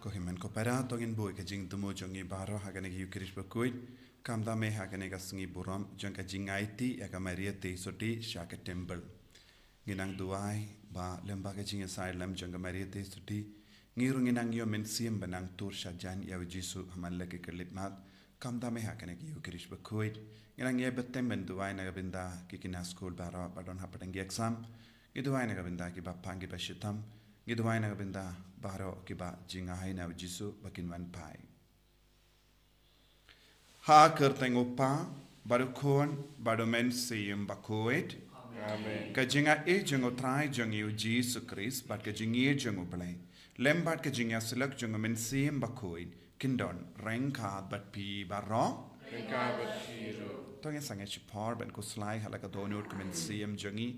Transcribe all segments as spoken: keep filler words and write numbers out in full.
Ko hynmen ko para, to ngin buh ïa ka jingthmu jong ngi baroh ha kane ka Eucharist bakhuid, khamtam eh ha kane ka sngi burom jong ka jingaiti ïa ka Maria Theisotti sha ka temple. Ngi nang duwai ba lyngba ka jingïasaid lem jong ka Maria Theisotti, ngi ruh ngi nang ïoh mynsiem ba nang tur shajan ïa u Jisu ha man la ki khyllipmat, khamtam eh ha kane ka Eucharist bakhuid. Ngi nang ïai baptem ban duwai na ka bynta ki khynnah skul baroh ba don hapdeng ki exam. Ngi duwai na ka bynta kiba pang kiba shitom. Ngi duwai na ka bynta baroh kiba jngai na u Jisu ba kin wan phai. Ha ka kyrteng u Kpa, bad u Khun, bad u Mynsiem Bakhuid. Amen. Ka jingai jong u Trai jong ngi u Jisu Khrist, bad ka jingïeit jong u Blei, lem bad ka jingïasyllok jong u Mynsiem Bakhuid, kin don ryngkat bad phi baroh. Ryngkat bad phi ruh. To ngin sangeh shipor ban khuslai ha la ka dohnud ka mynsiem jong ngi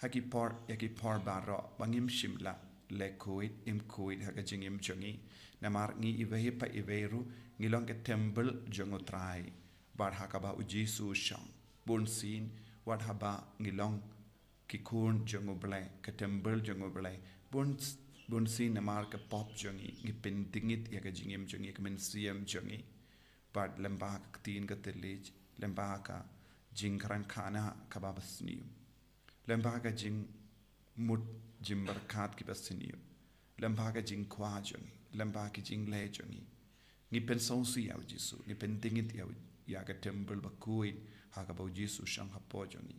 ha ki por, ïa ki por baroh ba ngim shym la leh khuid, im khuid ha ka jingim jong ngi. Namar ngi iwei pa iwei ruh ngi long ka temple jong u Trai, bad ha kaba u Jisu u shong. Bunsien, wat haba ngi long ki khun jong u Blei, ka temple jong u Blei, bun, bunsien namar ka pop jong ngi, ngi pyndingit ïa ka jingim jong ngi, ka mynsiem jong ngi. Bad lyngba ka ktien ka thylliej, lyngba ka jingkren khana kaba basniew, lyngba ka jingmut jingpyrkhat kiba sniew, lyngba ka jingkwah jong ngi, lyngba ka jingleh jong ngi, ngi pynsngewsih ïa u Jisu, ngi pyndingit ïa u, ïa ka temple bakhuid ha kaba u Jisu u shong hapoh jong ngi.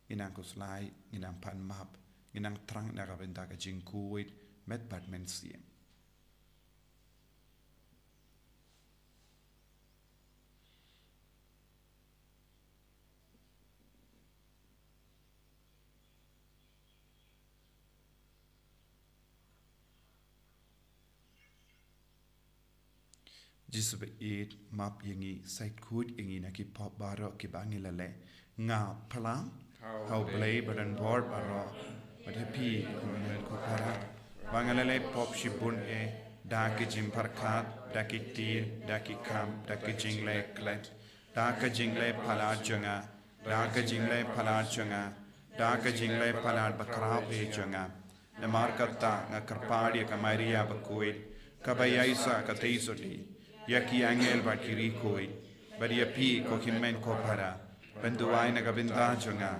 Ngi nang khuslai, ngi nang pan map, ngi nang thrang na ka bynta ka jingkhuid met bad mynsiem. Jisu ba ïeit, map ïa ngi, sait khuid ïa ngi na ki pop baroh kiba ngi la leh. Nga phla ha u Blei ba don bor baroh, bad ha phi ko hynmen ko para, ba nga la leh pop shibun eh, da ki jingpyrkhat, da ki ktien, da ki kam, da ki jingleh klet, da ka jingleh palat jong nga, da ka jingleh palat jong nga, da ka jingleh palat bakhraw eh jong nga. Namar kata nga kyrpad ïa ka Maria bakhuid, kaba ïaishah ka Theisotti, ïa ki angel bad ki riewkhuid, bad ïa phi ko hynmen ko para, ban duwai na ka bynta jong nga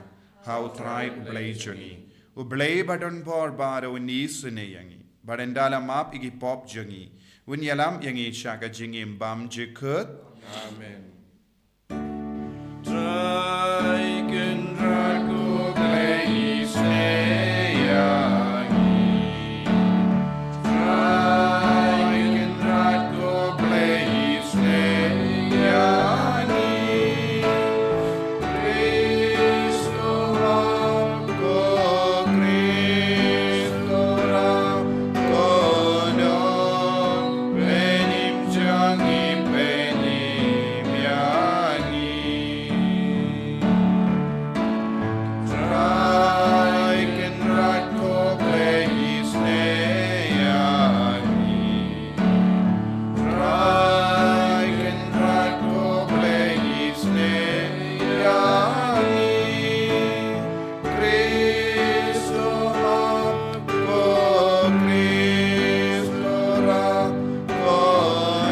ha u Trai u Blei jong ngi. U Blei ba don bor baroh un isynei ïa ngi, bad un da la map ïa ki pop jong ngi, un ïalam ïa ngi sha ka jingim bymjukut. Amen. Trai Kynrad ko Blei isynei ïa ngi. Trai Kynrad ko Blei isynei ïa ngi. Khrist ko map, ko Khrist ko rah, ko nongpynim jong ngi, pynim ïa ngi. Trai Kynrad ko Blei isynei ïa ngi. Trai Kynrad ko Blei isynei ïa ngi. Khrist ko map, ko Khrist ko rah, ko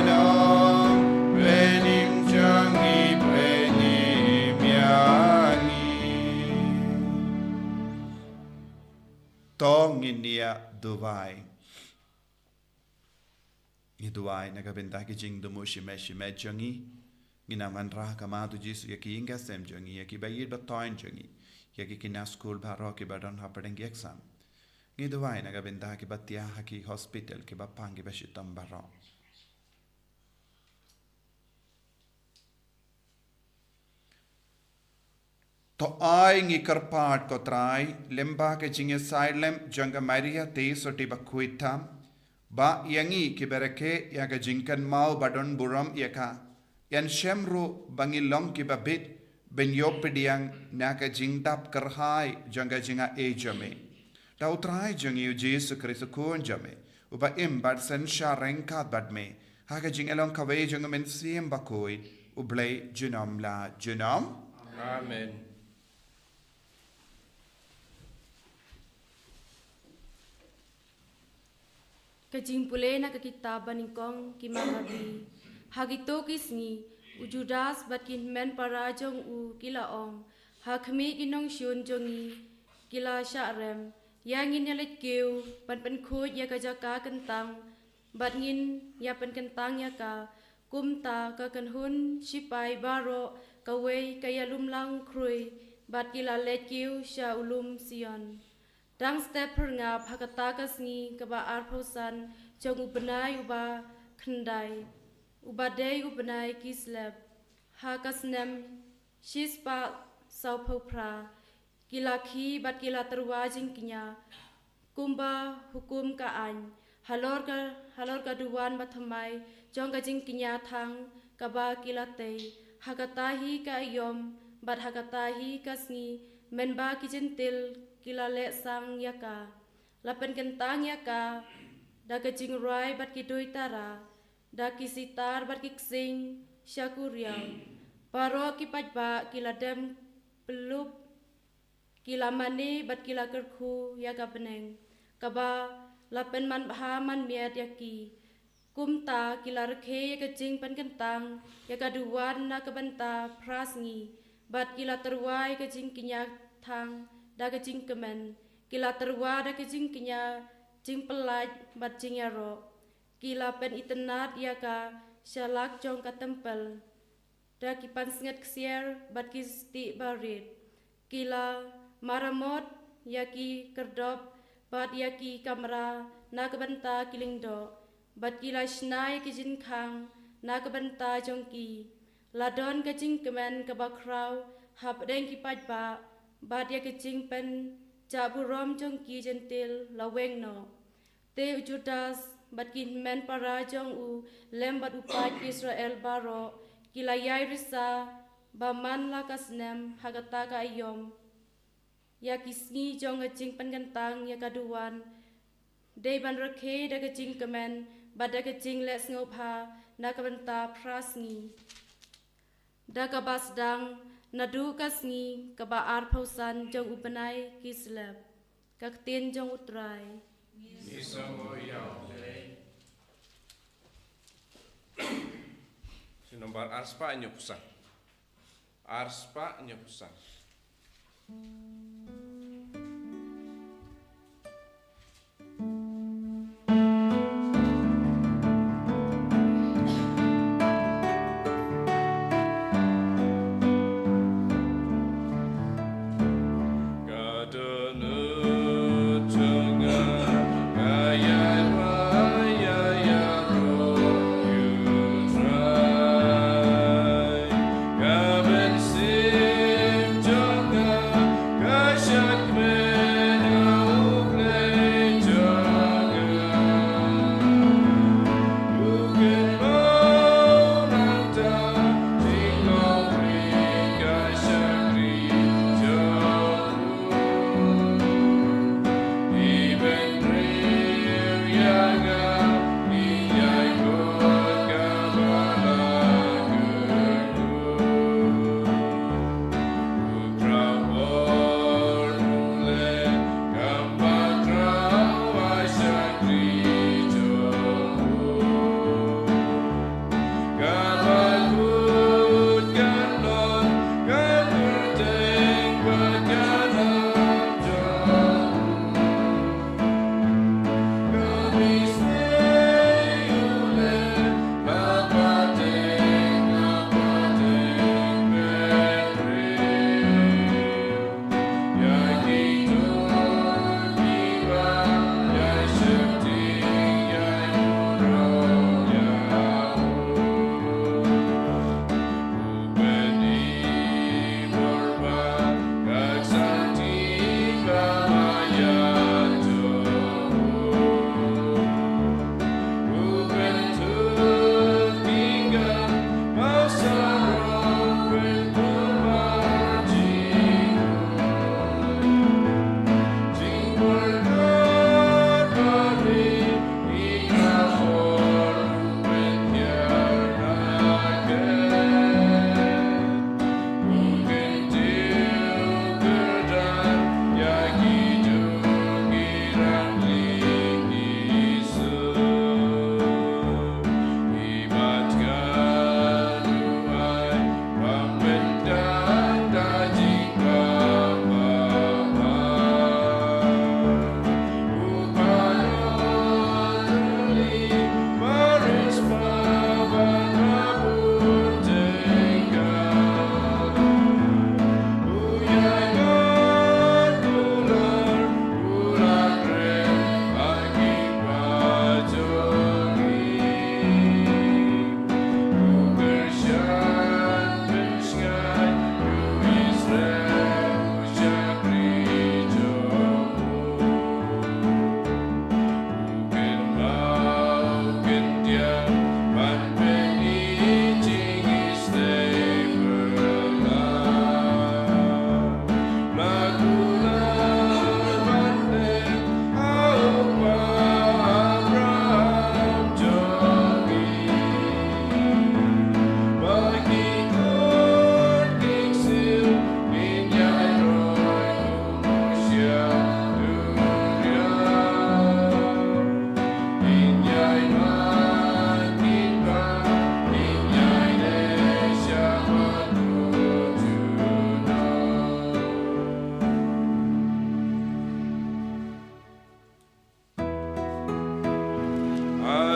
nongpynim jong ngi, pynim ïa ngi. To ngin ïa duwai. Ngi duwai na ka bynta ki jingthmu shimet shimet jong ngi. Ngi nang wanrah ha khmat u Jisu ïa ki ïing ki sem jong ngi, ïa ki ba ïeit ba thoiñ jong ngi, ïa ki khynnah skul baroh kiba don hapdeng ki exam. Ngi duwai na ka bynta kiba thiah ha ki hospital, kiba pang kiba shitom baroh. To ai ngi kyrpad ko Trai, lyngba ka jingïasaid lem jong ka Maria Theisotti bakhuid tam, ba ïa ngi kiba rakhe ïa ka jingkynmaw ba don burom ïa ka, yn shem ruh ba ngi long kiba bit ban ïoh pdiang na ka jingdap kyrhai jong ka jingaiei jong me. Da u Trai jong ngi u Jisu Khrist u Khun jong me, uba im bad synshar ryngkat bad me ha ka jinglong kawei jong u Mynsiem Bakhuid, U Blei junom la junom. Amen. Ka jingpule na ka kitab banyngkong ki Makabi. Ha kito ki sngi, u Judas bad ki hynmen para jong u ki la ong ha khmih ki nongshun jong ngi, ki la shah rem, ïa ngin ïa leit kiew ban pynkhuid ïa ka jaka kyntang, bad ngin ïa pynkyntang ïa ka. Kumta ka kynhun shipai baroh kawei ka ïalum lang khrui, bad ki la leit kiew sha u lum Sion. Tang step phyrngap ha kata ka sngi kaba arphew san jong u bnai uba khyndai, uba dei u bnai Kislev, ha ka snem shispah sawphew phra, ki la khie bad ki la tyrwa jingkñia kumba hukum ka aiñ, halor ka, halor ka duwan bathymmai jong ka jingkñia thang kaba ki la tei. Ha kata hi ka aïom bad ha kata hi ka sngi, mynba ki Jentil ki la leh sang ïa ka, la pynkyntang ïa ka da ka jingrwai bad ki duitara, da ki sitar bad ki ksing sha kuriaw. Baroh ki paidbah ki la dem pyllup, ki la mane bad ki la kyrkhu ïa ka bneng kaba la pynman bha man miet ïa ki. Kumta ki la rakhe ïa ka jingpynkyntang ïa ka duwan na ka bynta phra sngi, bad ki la tyrwa ïa ka jingkñia thang da ka jingkmen. Ki la tyrwa da ka jingkñia jingpyllait bad jingïaroh. Ki la pynitynnad ïa ka sha lak jong ka templ da ki pansngiat ksiar bad ki stieh barit. Ki la maramot ïa ki kyrdop bad ïa ki kamra na ka bynta ki lyngdoh, bad ki la shna ïa ki jingkhang na ka bynta jong ki. La don ka jingkmen kaba khraw hapdeng ki paidbah, bad ïa ka jingpynjah burom jong ki Jentil la weng noh. Te u Judas bad ki hynmen para jong u, lem bad u paid Israel baroh, ki la ïai risa ba man la ka snem ha kata ka aïom, ïa ki sngi jong ka jingpynkyntang ïa ka duwan, dei ban rakhe da ka jingkmen bad da ka jingleh sngewbha na ka bynta phra sngi. Da kaba sdang naduh ka sngi kaba arphew san jong u bnai Kislev. Ka ktien jong u Trai. Ngi sngewbha ïa u Blei. Shi nombar arspah hynñiewphew san. Arspah hynñiewphew san.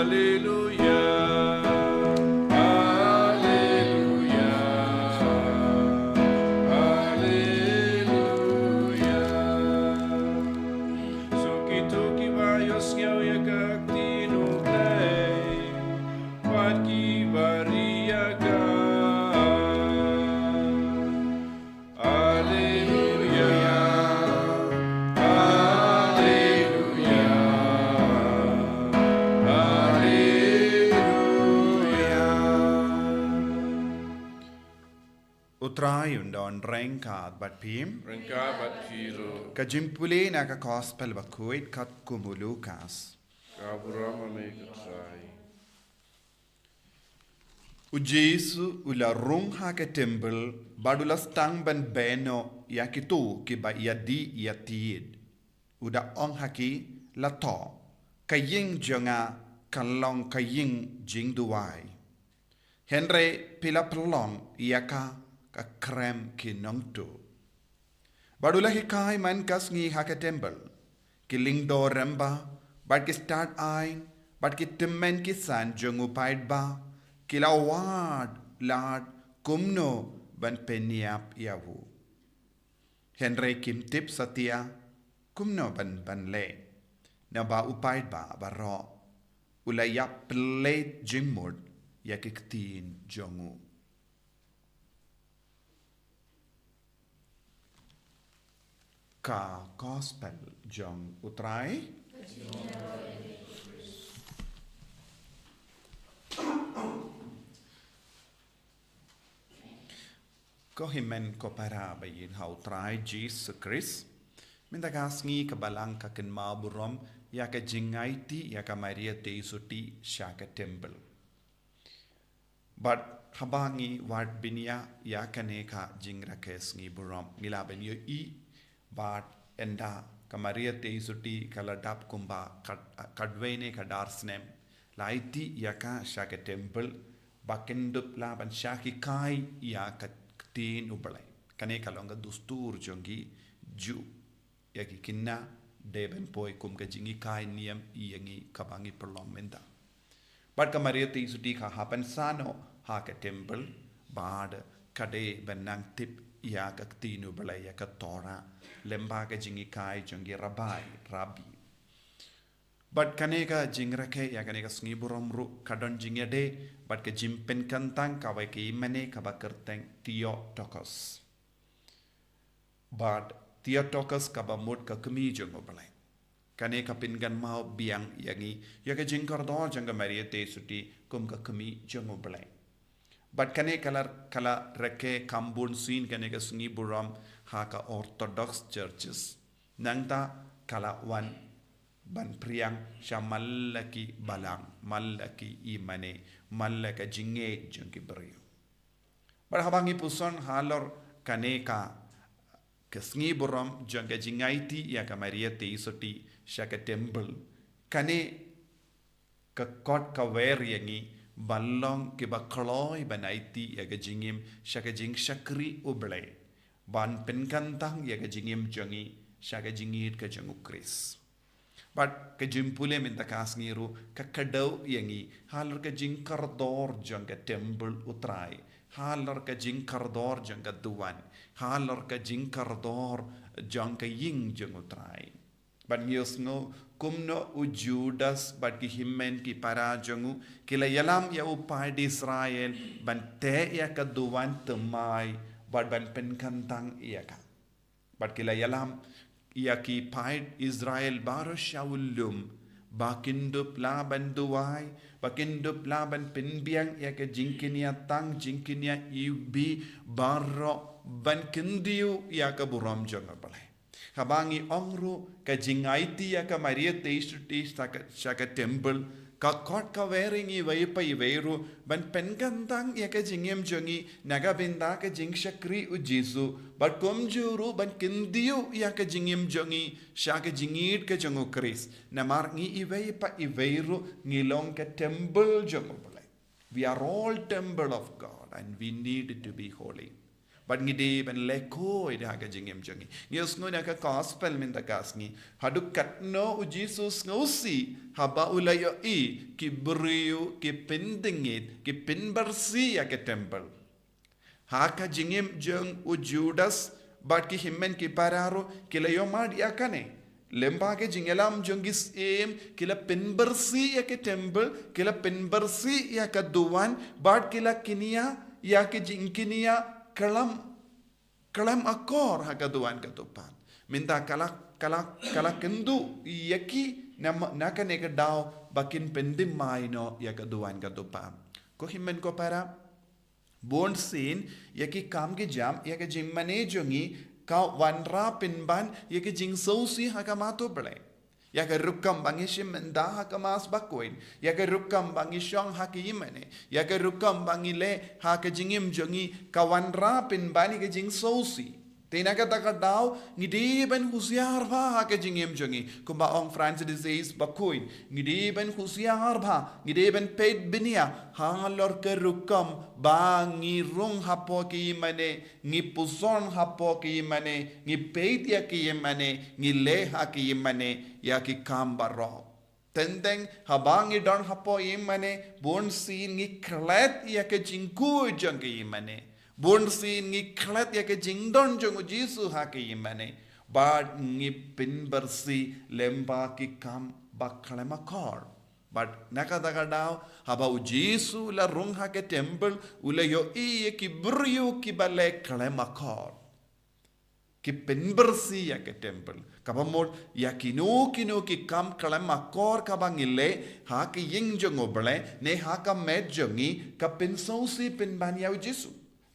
Haleluya, haleluya, haleluya. Suk kito kiba ïohsngew ïa ka ktien U Blei, bad kiba ri ïa ka. Haleluya, haleluya, haleluya. U Trai un don ryngkat bad phi. Ryngkat bad phi ruh. Ka jingpule na ka Gospel bakhuid katkum u Lukas. Ka burom ïa me ko Trai. U Jisu u la rung ha ka templ, bad u la sdang ban beh noh ïa kito kiba ïadih ïatied. U da ong ha ki, la thoh, ka ïing jong nga kan long ka ïing jingduwai. Hynrei phi la pynlong ïa ka ka krem ki nongtuh. Bad u la hikai man ka sngi ha ka templ. Ki lyngdoh rymbah, bad ki stad aiñ, bad ki tymmen ki san jong u paidbah, ki la wad lad kumno ban pynïap ïa u. Hynrei kim tip satia kumno ban ban leh. Naba u paidbah baroh u la ïap pynleit jingmut ïa ki ktien jong u. Ka Gospel jong u Trai. Ko hynmen ko para ba ïeit ha u Trai Jisu Khrist. Mynta ka sngi ka Balang ka kynmaw burom ïa ka jingaiti ïa ka Maria Theisotti sha ka templ. Bad haba ngi wad bniah ïa kane ka jingrakhe sngi burom, ngi lah ban ïohi bad ynda ka Maria Theisotti ka la dap kumba kad-, kadwei ne kadar snem, la aiti ïa ka sha ka templ, ba kin dup lah ban shah hikai ïa ka ktien U Blei. Kane ka long ka dustur jong ki Jiw. Ïa ki khynnah, dei ban poi kum ka jinghikai niam ïa ngi kaba ngi pynlong mynta. Bad ka Maria Theisotti ka hap ban sah noh ha ka templ, bad ka dei ban nang tip ïa ka ktien U Blei ïa ka Torah, lyngba ka jinghikai jong ki rabbi, rabbi. Bad kane ka jingrakhe ïa kane ka sngi burom ruh ka don jingïadei bad ka jingpynkyntang kawei ka ïingmane kaba kyrteng Theotokos. Bad Theotokos kaba mut ka kmie jong U Blei. Kane ka pynkynmaw biang ïa ngi ïa ka jingkordor jong ka Maria Theisotti kum ka kmie jong U Blei. Bad kane ka la, ka la rakhe kham bun sien kane ka sngi burom ha ka Orthodox Churches. Nangta ka la wan ban phriang sha man la ki balang, man la ki ïingmane, man la ka jingngeit jong ki briew. Bad haba ngi puson halor kane ka, ka sngi burom jong ka jingaiti ïa ka Maria Theisotti sha ka templ. Kane ka kot ka wer ïa ngi ban long kiba kloi ban aiti ïa ka jingim sha ka jingshakri U Blei. Ban pynkyntang ïa ka jingim jong ngi sha ka jingïeit ka jong U Khrist. Bad ka jingpule mynta ka sngi ruh ka kdew ïa ngi halor ka jingkordor jong ka templ U Trai, halor ka jingkordor jong ka duwan, halor ka jingkordor jong ka ïing jong U Trai. Bad ngi ïohsngew kumno u Judas bad ki hynmen ki para jong u ki la ïalam ïa u paid Israel ban teh ïa ka duwan thymmai bad ban pynkyntang ïa ka. Bad ki la ïalam ïa ki paid Israel baroh sha u lum ba kin dup lah ban duwai, ba kin dup lah ban pynbiang ïa ka jingkñia tang, jingkñia iwbih baroh ban kyntiew ïa ka burom jong U Blei. Haba ngi ong ruh ka jingaiti ïa ka Maria Theisotti sha ka, sha ka templ, ka kot ka wer ïa ngi iwei pa iwei ruh ban pynkyntang ïa ka jingim jong ngi na ka bynta ka jingshakri U Jisu, bad kumjuh ruh ban kyntiew ïa ka jingim jong ngi sha ka jingïeit ka jong U Khrist. Namar ngi iwei pa iwei ruh ngi long ka templ jong U Blei. We are all temple of God and we need to be holy. Bad ngi dei ban leh khuid ha ka jingim jong ngi. Ngi ïohsngew na ka gospel mynta ka sngi, haduh katno u Jisu sngewsih haba u la ïohi ki briew ki pyndngit, ki pynbyrsih ïa ka temple. Ha ka jingim jong u Judas bad ki hynmen ki para ruh ki la ïohmad ïa kane. Lyngba ka jingïalam jong ki syiem ki la pynbyrsih ïa ka temple, ki la pynbyrsih ïa ka duwan, bad ki la kñia ïa ka jingkñia khlem, khlem akor ha ka duwan ka tnat. Mynta ka la, ka la, ka la kynduh ïa ki na, na kane ka daw ba kin pynthymmai noh ïa ka duwan ka tnat. Ko hynmen ko para, bunsien ïa ki kam ki jam, ïa ka jingmane jong ngi ka wanrah pynban ïa ka jingsngewsih ha khmat U Blei. Ïa ka rukom ba ngi shim bynta ha ka Mass bakhuid, ïa ka rukom ba ngi shong ha ka ïingmane, ïa ka rukom ba ngi leh ha ka jingim jong ngi ka wanrah pynban ïa ka jingsngewsih. Te na kata ka daw ngi dei ban husiar bha ha ka jingim jong ngi. Kumba ong Francis de Sales bakhuid, ngi dei ban husiar bha, ngi dei ban peit bniah halor ka rukom ba ngi rung hapoh ka ïingmane, ngi puson hapoh ka ïingmane, ngi peit ïa ka ïingmane, ngi leh ha ka ïingmane ïa ki kam baroh. Teng teng haba ngi don hapoh ïingmane, bunsien ngi klet ïa ka jingkhuid jong ka ïingmane. Bunsien ngi klet ïa ka jingdon jong u Jisu ha ka ïingmane. Bad ngi pynbyrsih lyngba ki kam ba khlem akor. Bad na kata ka daw, haba u Jisu u la rung ha ka temple, u la ïohi ïa ki briew kiba leh khlem akor. Ki pynbyrsih ïa ka temple. Kaba mut ïa kino kino ki kam khlem akor kaba ngi leh ha ka ïing jong U Blei ne ha ka met jong ngi, ka pynsngewsih pynban ïa u Jisu.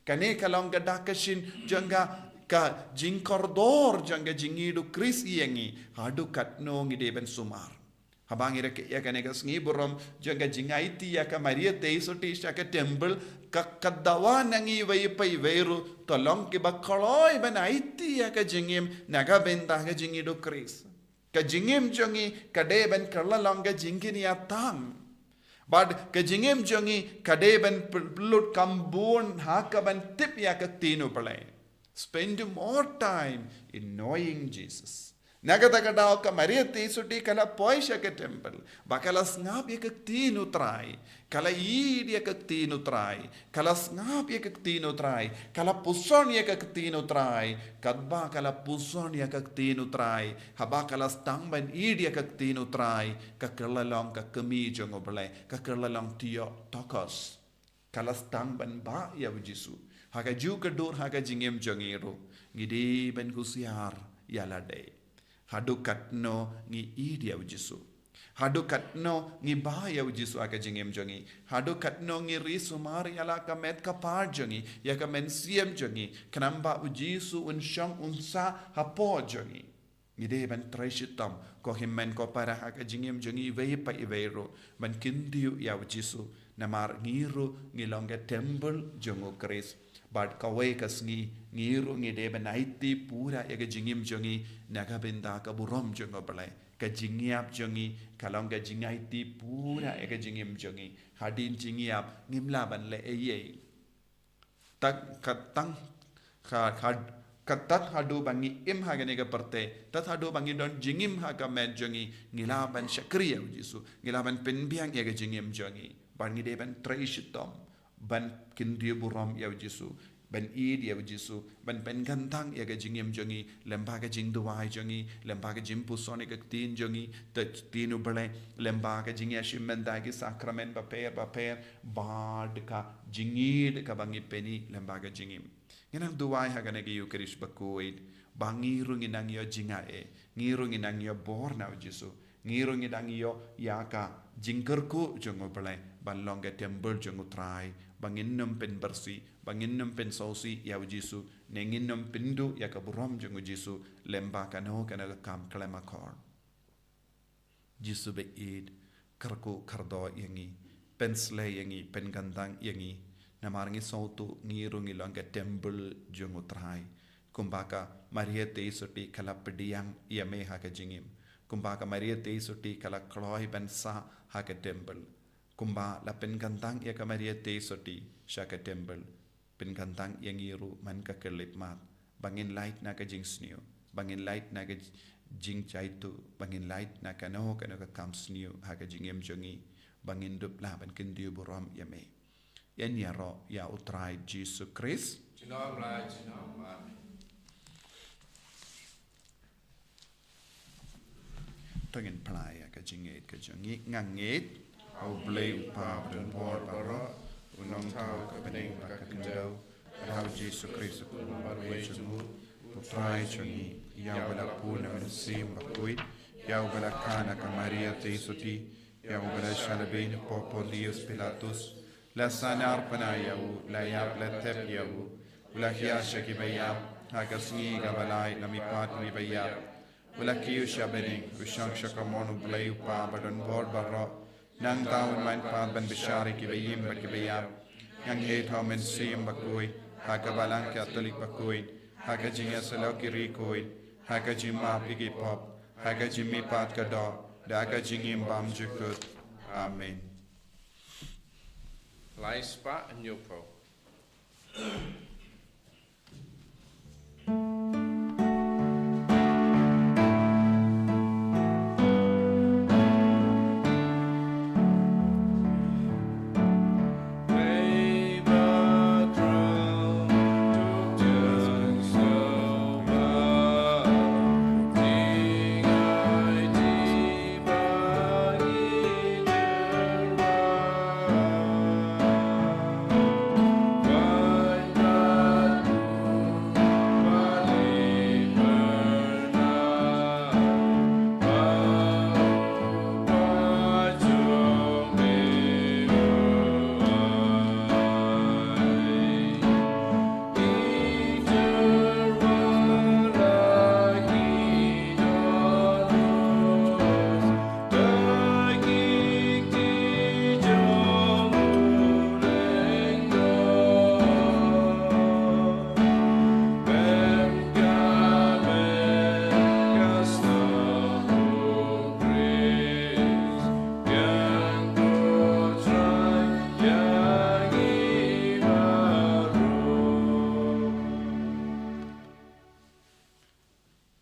Kane ka long ka dak ka shin jong ka, ka jingkordor jong ka jingïeit u Khrist ïa ngi, haduh katno ngi dei ban sumar. Haba ngi rakhe ïa kane ka sngi burom jong ka jingaiti ïa ka Maria Theisotti sha ka temple, ka, ka dawa na ngi iwei pa iwei ruh, to long kiba kloi ban aiti ïa ka jingim na ka bynta ka jingïeit u Khrist. Ka jingim jong ngi ka dei ban kylla long ka jingkñia tam. Bad ka jingim jong ngi ka dei ban pynlut kam bun ha kaban tip ïa ka ktien U Blei. Spend more time in knowing Jesus. Na kata ka daw ka Maria Theisotti ka la poi sha ka temple, ba ka la sngap ïa ka ktien u Trai, ka la ïeit ïa ka ktien u Trai, ka la sngap ïa ka ktien u Trai, ka la puson ïa ka ktien u Trai, katba ka la puson ïa ka ktien u Trai, haba ka la sdang ban ïeit ïa ka ktien u Trai, ka kylla long ka kmie jong U Blei, ka kylla long Theotokos. Ka la sdang ban bah ïa u Jisu. Ha kajuh ka dur ha ka jingim jong ngi ruh, ngi dei ban husiar ïa lade. Haduh katno ngi ïeit ïa u Jisu. Haduh katno ngi bah ïa u Jisu ha ka jingim jong ngi. Haduh katno ngi ri sumar ïa la ka met ka phad jong ngi, ïa ka mynsiem jong ngi, khnang ba u Jisu un shong un sah hapoh jong ngi. Ngi dei ban trei shitom, ko hynmen ko para, ha ka jingim jong ngi iwei pa iwei ruh, ban kyntiew ïa u Jisu, namar ngi ruh ngi long ka temple jong u Khrist. Bad kawei ka sngi ngi ruh ngi dei ban aiti pura ïa ka jingim jong ngi na ka bynta ka burom jong U Blei. Ka jingïap jong ngi ka long ka jingaiti pura ïa ka jingim jong ngi. Hadien jingïap ngim lah ban leh ei ei. Tad, ka tang, ka, ka, ka tad haduh ba ngi im ha kane ka pyrthei, tad haduh ba ngi don jingim ha ka met jong ngi, ngi lah ban shakri ïa u Jisu, ngi lah ban pynbiang ïa ka jingim jong ngi. Bad ngi dei ban trei shitom ban kyntiew burom ïa u Jisu, ban ïeit ïa u Jisu, ban pynkyntang ïa ka jingim jong ngi lyngba ka jingduwai jong ngi, lyngba ka jingpuson ïa ka ktien jong ngi, ka ktien U Blei, lyngba ka jingïashim bynta ki sakramen bapher bapher, bad ka jingïeit kaba ngi pyni lyngba ka jingim. Ngi nang duwai ha kane ka Eucharist bakhuid ba ngi ruh ngi nang ïoh jingaiei, ngi ruh ngi nang ïoh bor na u Jisu, ngi ruh ngi nang ïoh ïa ka jingkyrkhu jong U Blei ban long ka temple jong u Trai, ba ngin nym pynbyrsih, ba ngin nym pynsngewsih ïa u Jisu, ne ngin nym pynduh ïa ka burom jong u Jisu lyngba kano kano ka kam khlem akor. Jisu baieit, kyrkhu kyrdoh ïa ngi, pynshlei ïa ngi, pynkyntang ïa ngi. Namar ngi sngewthuh ngi ruh ngi long ka temple jong u Trai. Kumba ka Maria Theisotti ka la pdiang ïa me ha ka jingim, kumba ka Maria Theisotti ka la kloi ban sah ha ka temple, kumba la pynkyntang ïa ka Maria Theisotti sha ka temple, Pynkyntang ïa ngi ruh man ka khyllipmat, ba ngin lait na ka jingsniew, ba ngin lait na ka j-, jingjaituh, ba ngin lait na kano kano ka kam sniew ha ka jingim jong ngi, ba ngin dup lah ban kyntiew burom ïa me. Ïa ngi ïaroh ïa U Trai Jisu Khrist. Junom la junom. Amen. To ngin plie ïa ka jingngeit ka jong ngi. Nga ngeit ha U Blei U Kpa badonbor baroh, u nongthaw ka bneng bad ka khyndew, bad ha U Jisu Khrist u khun marwei jong u, U Trai jong ngi, ïa uba la pun na u Mynsiem Bakhuid, ïa uba la kha na ka Maria Theisotti, ïa uba la shah lehbeiñ hapoh Pontius Pilatus, la sahnarphna ïa u, la ïap la thep ïa u, u la hiar sha kiba ïap, ha ka sngi kaba lai la mihpat na kiba ïap, u la kiew sha bneng, u shong sha kamon U Blei U Kpa badonbor baroh. Nangta un wanrah pat ban bishar ïa kiba im bad kiba ïap. Nga ngeit ha U Mynsiem Bakhuid, ha ka Balang Katholik bakhuid, ha ka jingïasyllok ki riewkhuid, ha ka jingmap ïa ki pop, ha ka jingmihpat ka doh, da ha ka jingim bymjukut. Amen. Lai spah hynñiew phew.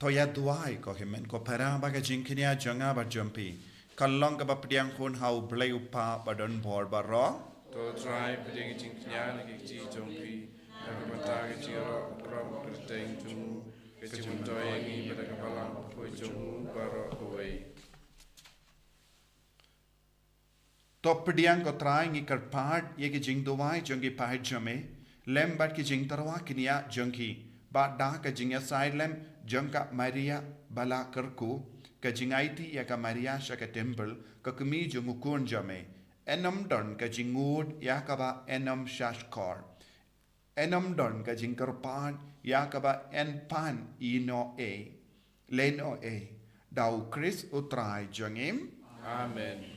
To ïa duwai ko hynmen ko para ba ka jingkñia jong nga bad jong phi ka long kaba pdiang hun ha U Blei U Kpa badonbor baroh. To Trai, pdiang ka jingkñia na ki kti jong phi, na ka bynta ka jingïaroh baroh ka kyrteng jong u, ka jingmyntoi ïa ngi bad ka Balang Bakhuid jong u baroh kawei. To pdiang ko Trai, ngi kyrpad ïa ki jingduwai jong ki paid jong me lem bad ki jingtyrwa kñia jong ki, ba da ka jingïasaid lem jong ka Maria ba la kyrkhu, ka jingaiti ïa ka Maria sha ka templ, ka kmie jong u Khun jong me, yn ym don ka jingngud ïa kaba yn ym shahshkor. Yn ym don ka jingkyrpad ïa kaba yn pan ïehnoh ei, lehnoh ei, da U Khrist U Trai jong ngi. Amen.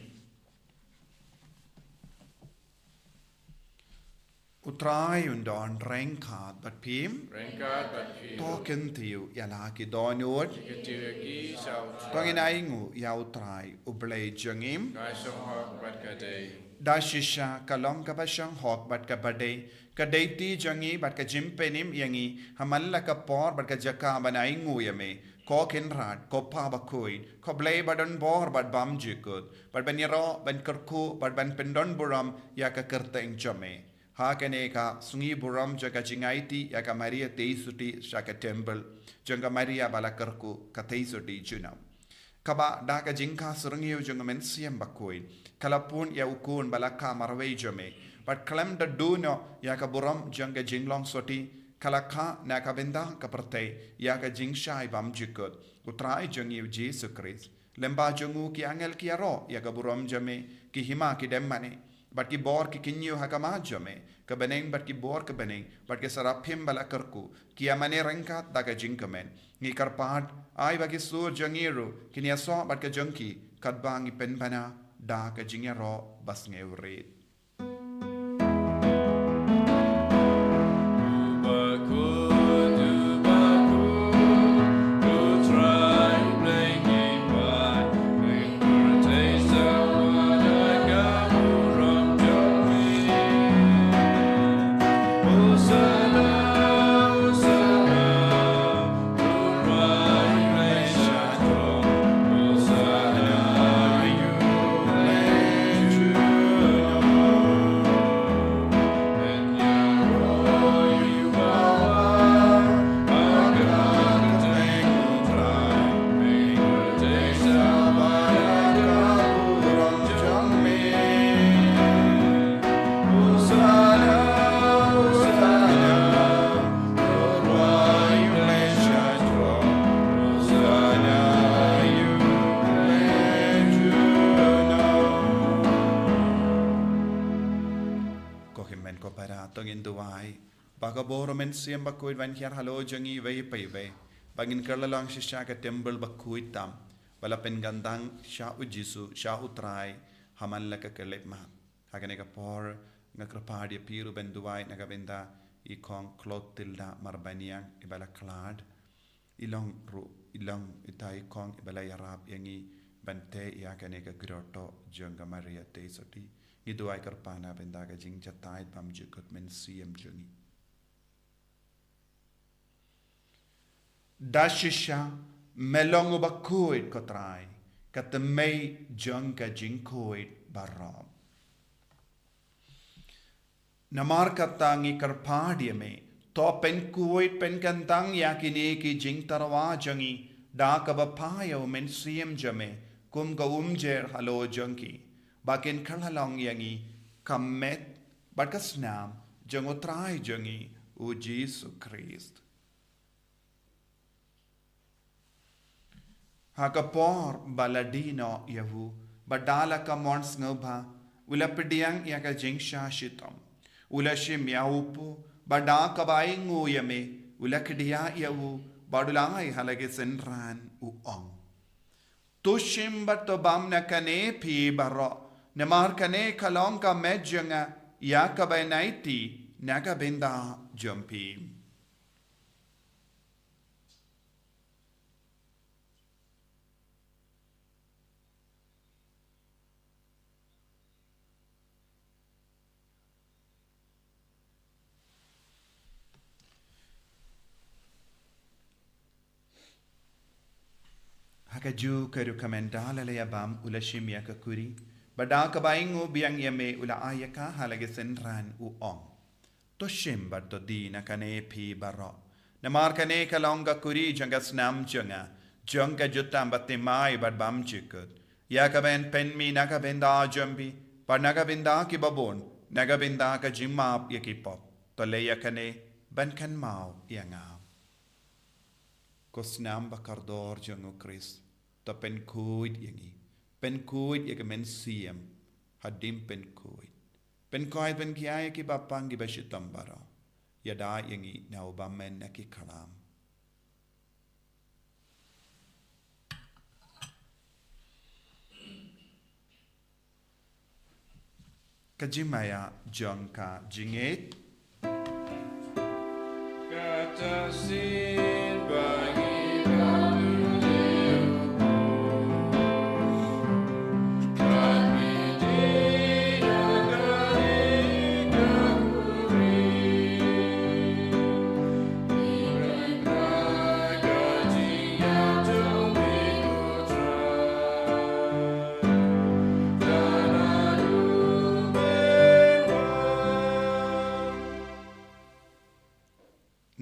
U Trai un don ryngkat bad phi. Ryngkat bad phi. To kyntiew ïa la ki dohnud. Kyntiew ïa ki sha U Trai. To ngin ainguh ïa U Trai U Blei jong ngi. Ka shong hok bad ka dei. Da shisha ka long kaba shong hok bad kaba dei, ka dei ti jong ngi bad ka jingpynim ïa ngi ha man la ka por bad ka jaka ban ainguh ïa me, ko Kynrad, ko Pa Bakhuid, ko Blei badonbor bad bymjukut, bad ban ïaroh, ban kyrkhu bad ban pyndonburom ïa ka kyrteng jong me. Ha kane ka sngi burom jong ka jingaiti ïa ka Maria Theisotti sha ka templ jong ka Maria ba la kyrkhu, ka Theisotti junom. Kaba da ka jingkha syrngiew jong ka Mynsiem Bakhuid, ka la pun ïa U Khun ba la kha marwei jong me, bad khlem da duh noh ïa ka burom jong ka jinglong sotti, ka la kha na ka bynta ka pyrthei ïa ka jingshai bymjukut, U Trai jong ngi U Jisu Khrist. Lyngba jong u ki angel ki ïaroh ïa ka burom jong me, ki hima ki dem mane, bad ki bor ki kynñiew ha khmat jong me, ka bneng bad ki bor ka bneng, bad ki saraphim ba la kyrkhu, ki ïa mane ryngkat da ka jingkmen. Ngi kyrpad, ai ba ki sur jong ngi ruh kin ïasoh bad ka jong ki, katba ngi pynbna da ka jingïaroh basngewrit. Ïa ko para to ngin duwai ba ka bor u Mynsiem Bakhuid un hiar halor jong ngi iwei pa iwei, ba ngin kylla long shisha ka templ bakhuid tam, ba la pynkyntang sha u Jisu, sha u Trai, ha man la ka khyllipmat. Ha kane ka por nga kyrpad ïa phi ruh ban duwai na ka bynta i kong Clotilda Marbaniang iba la khlad. I long ruh, i long ita i kong iba la ïarap ïa ngi ban teh ïa kane ka grotto jong ka Maria Theisotti. Ngi duwai kyrpad na bynta ka jingjahthait bymjukut mynsiem jong ngi. Da shisha me long u bakhuid, ko Trai, ka tmei jong ka jingkhuid baroh. Namar kata ngi kyrpad ïa me, to pynkhuid pynkyntang ïa kine ki jingtyrwa jong ngi da kaba phah ïa u Mynsiem jong me kum ka umjer halor jong ki, ba kin kylla long ïa ngi ka met bad ka snam jong u Trai jong ngi u Jisu Khrist. Ha ka por ba la die noh ïa u, bad da la ka mon sngewbha, u la pdiang ïa ka jingshah shitom. U la shim ïa u kpu, bad da kaba ainguh ïa me, u la khie ïa u, bad u la ai ha la ki synran, u ong: To shim bad to bam na kane phi baroh, namar kane ka long ka met jong nga ïa kaba yn aiti na ka bynta jong phi. Ha kajuh ka rukom, ynda la ïa bam, u la shim ïa ka kuri, bad da kaba ainguh biang ïa me, u la ai ïa ka ha la ki synran, u ong: To shim bad to die na kane phi baroh, namar kane ka long ka kuri jong ka snam jong nga, jong ka jutang bathymmai bad bymjukut, ïa kaba yn pynmih na ka bynta jong phi bad na ka bynta ki babun, na ka bynta ka jingmap ïa ki pop. To leh ïa kane ban kynmaw ïa nga. Ko snam bakordor jong u Khrist, to pynkhuid ïa ngi, pynkhuid ïa ka mynsiem hadien pynkhuid. Pynkhuid, pynkhia ïa ki bapang ki bashitom baroh. Ïada ïa ngi na u bymmen na ki khlam. Ka jingmaïa jong ka jingngeit. Kata sien ba ngi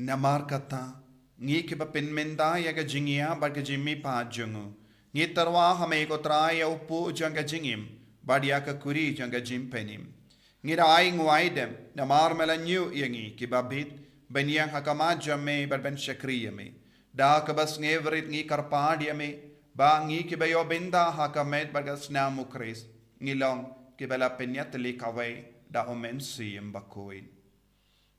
Namar kata, ngi kiba pynmynta ïa ka jingïap bad ka jingmihpat jong u, ngi tyrwa ha me ko Trai ïa u kpu jong ka jingim bad ïa ka kuri jong ka jingpynim. Ngi da ai nguai dem, namar me la ñiuh ïa ngi kiba bit ban ïeng ha khmat jong me bad ban shakri ïa me. Da kaba sngewrit ngi kyrpad ïa me ba ngi kiba ïoh bynta ha ka met bad ka snam u Khrist, ngi long kiba la pynïatylli kawei da u Mynsiem Bakhuid.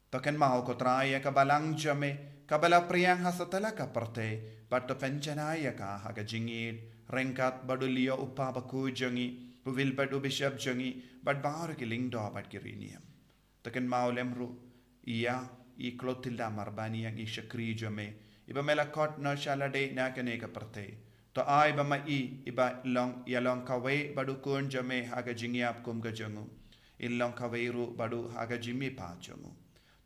To kynmaw ko Trai ïa ka balang jong me kaba la pdiang ha satlak ka pyrthei, bad to pynjanai ïa ka ha ka jingïeit, ryngkat bad u Leo u Kpa Bakhuid jong ngi, u Willibrord u Bishop jong ngi, bad baroh ki lyngdoh bad ki riewniam. To kynmaw lem ruh ïa i Clotilda Marbaniang, i shakri jong me, iba me la khot noh sha lade na kane ka pyrthei. To ai ba ma i iba long, ïa long kawei bad u Khun jong me ha ka jingïap kum ka jong u, in long kawei ruh bad u ha ka jingmihpat jong u.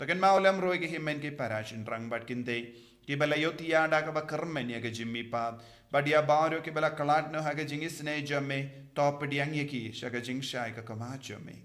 To kynmaw lem ruh ïa ki hynmen ki para shynrang bad kynthei kiba la ïohthiah da kaba kyrmen ïa ka jingmihpat, bad ïa baroh kiba la khlad noh ha ka jingisynei jong me, to pdiang ïa ki sha ka jingshai ka khmat jong me.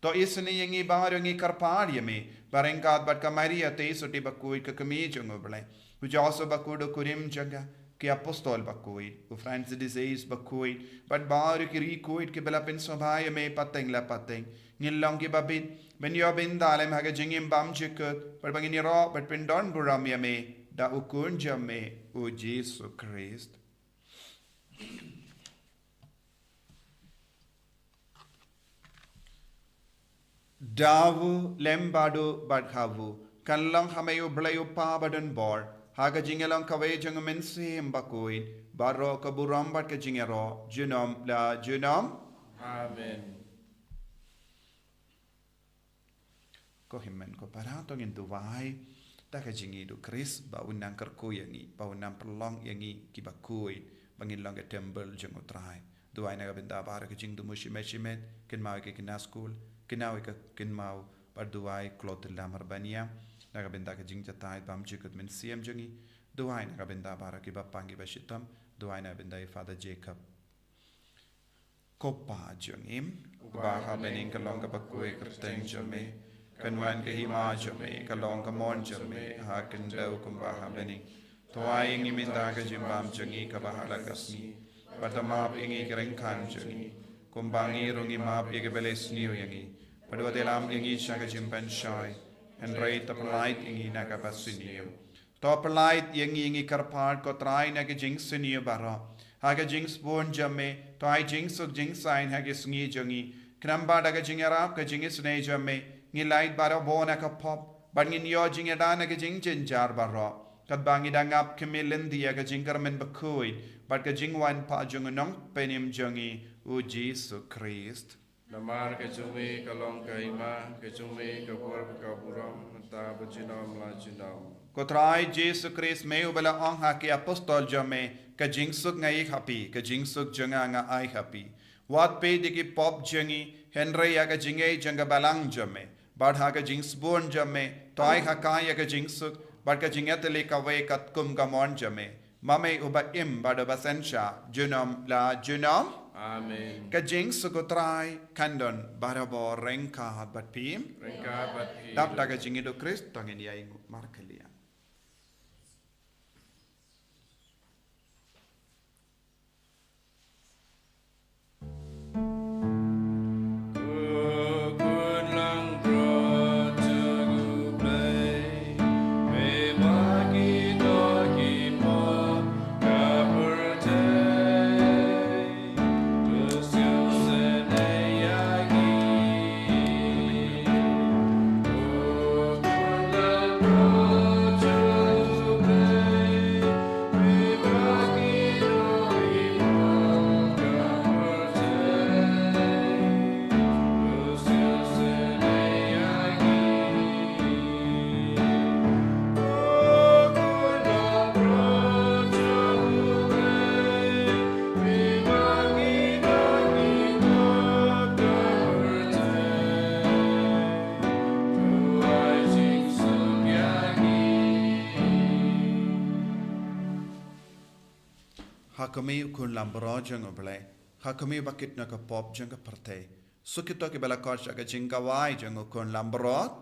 To isynei ïa ngi baroh, ngi kyrpad ïa me, ba ryngkat bad ka Maria Theisotti Bakhuid ka kmie jong u Blei, u Joseph Bakhuid u kurim jong ka, ki apostol bakhuid, u Francis de Sales Bakhuid, bad baroh ki riewkhuid kiba la pynsngewbha ïa me pateng la pateng, ngin long kiba bit ban ïoh bynta lem ha ka jingim bymjukut, bad ba ngin ïaroh bad pyndonburom ïa me da u Khun jong me, u Jisu Khrist. Dawu lem badu bad hawu kan long ha me u Blei u Pa ba don bor, ha ka jingyalong kawei jong u Mynsiem Bakhuid, baroh ka burom bad ka jingïaroh junom la junom. Amen. Ko hynmen ko para, to ngin duwai da ka jingïeit u Khrist ba un nang kyrkhu ïa ngi, ba un nang pynlong ïa ngi kiba khuid, ba ngin long ka templ jong u Trai. Duwai na ka bynta baroh ka jingthmu shimet shimet, kynmaw ïa ka khynnah skul, kynmaw ïa ka khynnah, bad duwai kloi tylli mar ban ïa, na ka bynta ka jingjatai bymjukut mynsiem jong ngi. Duwai na ka bynta baroh kiba pang kiba shitom, duwai na ka bynta ïa Father Jacob. Ko Pa jong ngi, uba ha bneng, ka long kaba khuid ka kyrteng jong me, kan wan ka hima jong me, ka long ka mon jong me ha khyndew kumba ha bneng. To ai ïa ngi mynta ka jingbam jong ngi kaba ha la ka sngi, bad to map ïa ngi ki ryngkat jong ngi, kumba ngi ruh ngi map ïa kiba leh sniew ïa ngi, bad wat ïalam ïa ngi sha ka jingpynshoi, hynrei to pyllait ïa ngi na kaba sniew. To pyllait ïa ngi, ngi kyrpad ko Trai, na ka jingsniew baroh, ha ka jingsbun jong me, to ai jingsuk jingsaiñ ha ka sngi jong ngi. Khnang ba da ka jingïarap ka jingisynei jong me, ngin lait barabor na ka pop, bad ngin ïoh jingïada na ka jingjynjar baroh, katba ngi dang ap khmih lynti ïa ka jingkyrmen bakhuid bad ka jingwan pat jong u Nongpynim jong ngi, u Jisu Khrist. Namar ka jong me ka long ka hima, ka jong me ka bor bad ka burom, mynta bad junom la junom. Ko Trai Jisu Khrist, me uba la ong ha ki apostol jong me, ka jingsuk nga ai ha phi, ka jingsuk jong nga nga ai ha phi. Wat peit ïa ki pop jong ngi, hynrei ïa ka jingïeit jong ka balang jong me, bad ha ka jingsbun jong me, to ai ha ka ïa ka jingsuk bad ka jingïatylli kawei katkum ka mon jong me, ma me uba im bad uba synshar junom la junom. Amen. Ka jingsuk u Trai kan don barabor ryngkat bad phi. Ryngkat bad phi. Dap da ka jingïeit u Khrist, to ngin ïainguh markhlieh. Ha khmih u khun lambrot jong u Blei, ha khmih ba kit na ka pop jong ka pyrthei. Suk ïa kito kiba la khot sha ka jingkhawai jong u khun lambrot.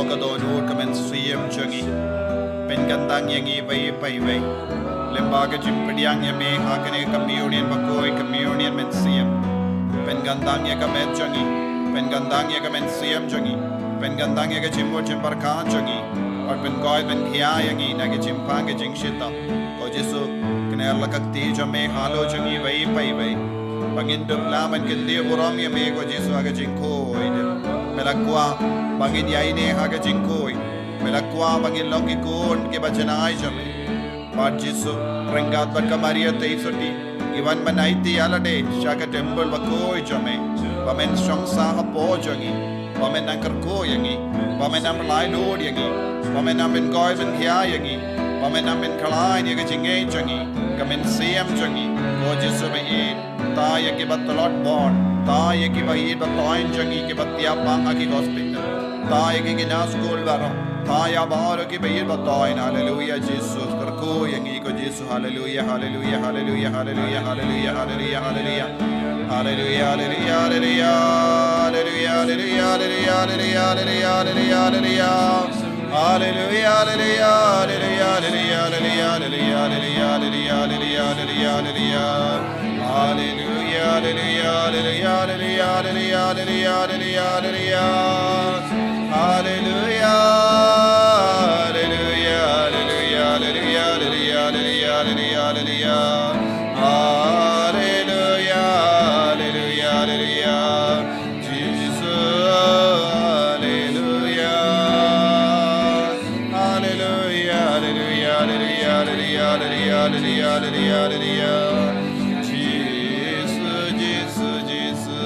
ka dohnud ka mynsiem jong ngi. Pynkyntang ïa ngi iwei pa iwei. Lyngba ka jingpdiang ïa me ha kane ka communion bakhuid, communion mynsiem. Pynkyntang ïa ka met jong ngi. Pynkyntang ïa ka mynsiem jong ngi. Pynkyntang ïa ka jingmut jingpyrkhat jong ngi. Bad pynkoit pynkhia ïa ngi na ka jingpang ka jingshitom. Ko Jisu, kane la ka kti jong me halor jong ngi iwei pa iwei. Ba ngin dup lah ban kyntiew burom ïa me ko Jisu ha ka jingkhuid. Me la kwah ba ngin ïaineh ha ka jingkhuid. Me la kwah ba ngin long ki khun kiba janai jong me. Bad Jisu, ryngkat bad ka Maria Theisotti, ngi wan ban aiti ïa lade sha ka templ bakhuid jong me. Ba men shong sah hapoh jong ngi. Ba men nang kyrkhu ïa ngi. Ba men nang pyllait lut ïa ngi. Ba men nang pynkoit pynkhia ïa ngi. Ba men nang pynkhlaiñ ïa ka jingngeit jong ngi. Ka mynsiem jong ngi. Ko Jisu ba ïeit. Tang ïa kiba tlot bor. Tang ïa kiba ïeit ba thoiñ jong ngi kiba thiah pang ha ki hospital. Tang ïa ki khynnah skul baroh. Tang ïa baroh kiba ïeit ba thoiñ. Haleluia Jisu. Kyrkhu ïa ngi ko Jisu. Haleluia, haleluia, haleluia, haleluia, haleluia, haleluia, haleluia. Haleluia, haleluia, haleluia. Haleluia, haleluia, haleluia, haleluia, haleluia, haleluia. Haleluia, haleluia, haleluia, haleluia, haleluia, haleluia, haleluia, haleluia, haleluia. Haleluia, haleluia, haleluia, haleluia, haleluia, haleluia, haleluia. Haleluia, haleluia, haleluia, haleluia, haleluia, haleluia, haleluia. Haleluia, haleluia, haleluia. Jisu, haleluia. Haleluia, haleluia, haleluia, haleluia, haleluia, haleluia, haleluia. Jisu, Jisu, Jisu.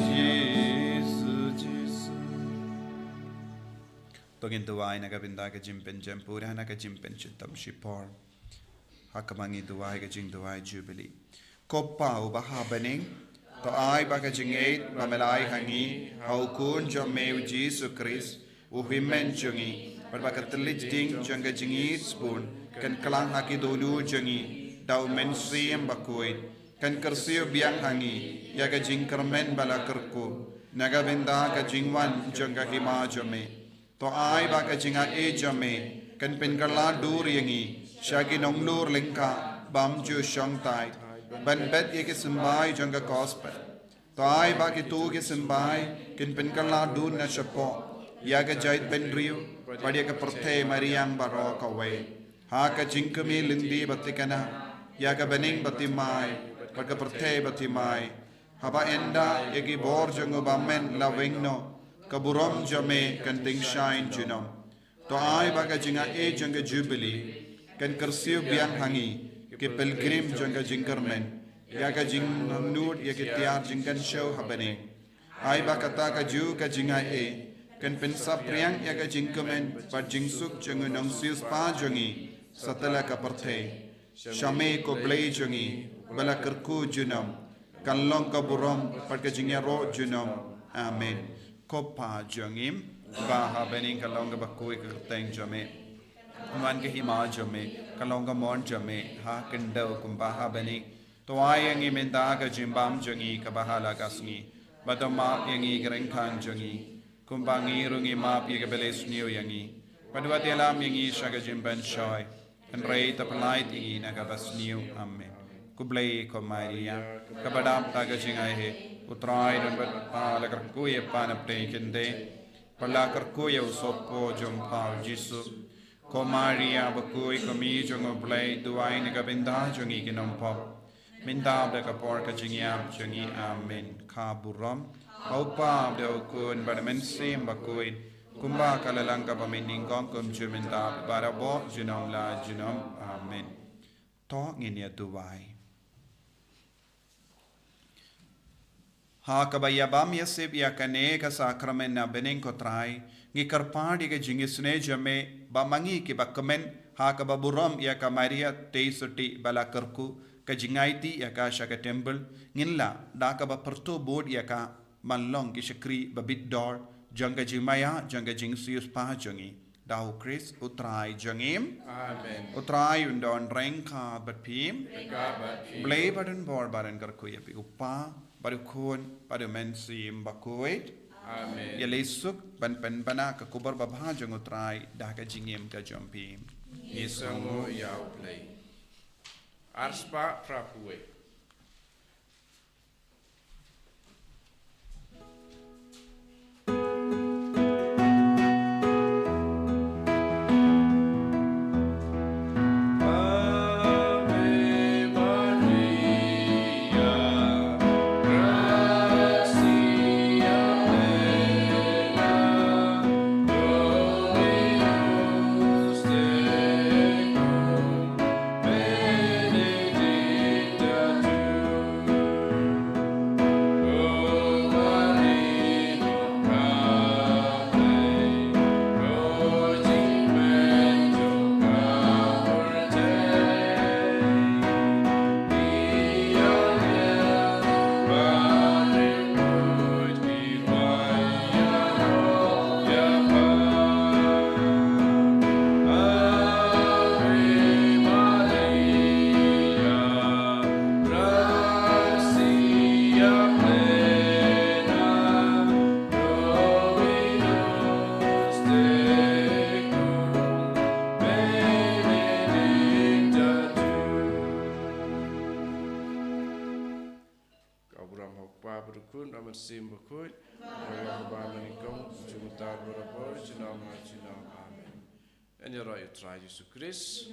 Jisu, Jisu. To ngin duwai na ka bynta ka jingpynjem pura na ka jingpynshitom shipor. Ha kaba ngi duwai ka jingduwai Jubilee. Ko Pa uba ha bneng, to ai ba ka jingngeit ba me la ai ha ngi, ha u Khun jong me u Jisu Khrist, u Hynmen jong ngi, bad ba ka thylliej ding jong ka jingïeit sbun, kan kylla ha ki dohnud jong ngi, da u Mynsiem Bakhuid, kan kyrsiew biang ha ngi, ïa ka jingkyrmen ba la kyrkhu, na ka bynta ka jingwan jong ka hima jong me. To ai ba ka jingaiei jong me, kan pynkylla dur ïa ngi, sha ki nonglur lyngkha, bym ju shong thait. Ban bet ïa ki symbai jong ka gospel. To ai ba kito ki symbai, kin pynkylla dur na shapoh, ïa ka jaitbynriew, bad ïa ka pyrthei mariang baroh kawei. Ha ka jingkmie lynti ba thikna, ïa ka bneng ba thymmai, bad ka pyrthei ba thymmai. Haba ynda ïa ki bor jong u bymman la weng noh, ka burom jong me kan tyngshaiñ junom. To ai ba ka jingaiei jong ka Jubilee, kan kyrsiew biang ha ngi, ki pilgrim jong ka jingkyrmen, ïa ka jingangnud ïa ki tiar jingkynshew ha bneng. Ai ba kata kajuh ka jingaiei, kan pynsaphriang ïa ka jingkmen, bad jingsuk jong u nongsiewspah jong ngi, satlak ka pyrthei. Sha me ko Blei jong ngi, ba la kyrkhu junom, kan long ka burom, bad ka jingïaroh junom. Amen. Ko Pa jong ngi, ba ha bneng ka long kaba khuid ka kyrteng jong me. Wan ka hima jong me, ka long ka mon jong me, ha khyndew kumba ha bneng. To ai ïa ngi mynta ka jingbam jong ngi kaba ha la ka sngi. Bad to map ïa ngi ki ryngkang jong ngi. Kumba ngi ruh ngi map ïa kiba leh sniew ïa ngi. Bad wat ïalam ïa ngi sha ka jingpynshoi. Hynrei to pyllait ïa ngi na kaba sniew. Amen. Khublei ko Maria, kaba dap da ka jingaiei. U Trai u don bad pha, la kyrkhu ïa pha na pdeng ki kynthei. Bad la kyrkhu ïa u sohpop jong pha u Jisu. Ko Maria bakhuid, ko Mei jong u Blei, duwai na ka bynta jong ngi ki nongpop. Mynta bad ha ka por ka jingïap jong ngi. Amen. Ka burom ha u Pa, bad ha u Khun, bad ha u Mynsiem Bakhuid. Kumba ka la long kaba mynnyngkong, kumjuh mynta, barabor, junom la junom. Amen. To ngin ïa duwai. Ha kaba ïabam ïasip ïa kane ka sakramen na bneng ko Trai, ngi kyrpad ïa ka jingisynei jong me, ba ma ngi kiba kmen, ha kaba burom ïa ka Maria Theisotti ba la kyrkhu, ka jingaiti ïa ka sha ka templ, ngin lah, da kaba pyrto bud ïa ka, ban long ki shakri ba bit dor, jong ka jingmaïa, jong ka jingsiewspah jong ngi. Da u Khrist, u Trai jong ngi. Amen. U Trai un don ryngkat bad phi. Ryngkat bad phi. Blei ba don bor ba don kyrkhu ïa phi u Pa, bad u Khun, bad u Mynsiem Bakhuid. Amen. Ïalei suk ban pynbna ka khubor babha jong U Trai da ka jingim ka jong phi. Ngi sngewnguh ïa U Blei. Arspah phra phew wei. Ka burom ha U Kpa bad U Khun bad U Mynsiem Bakhuid. Ka burom ha U Kpa mynnyngkong, junom barabor, junom la junom. Amen. Ngin ïaroh ïa U Trai Jisu Khrist.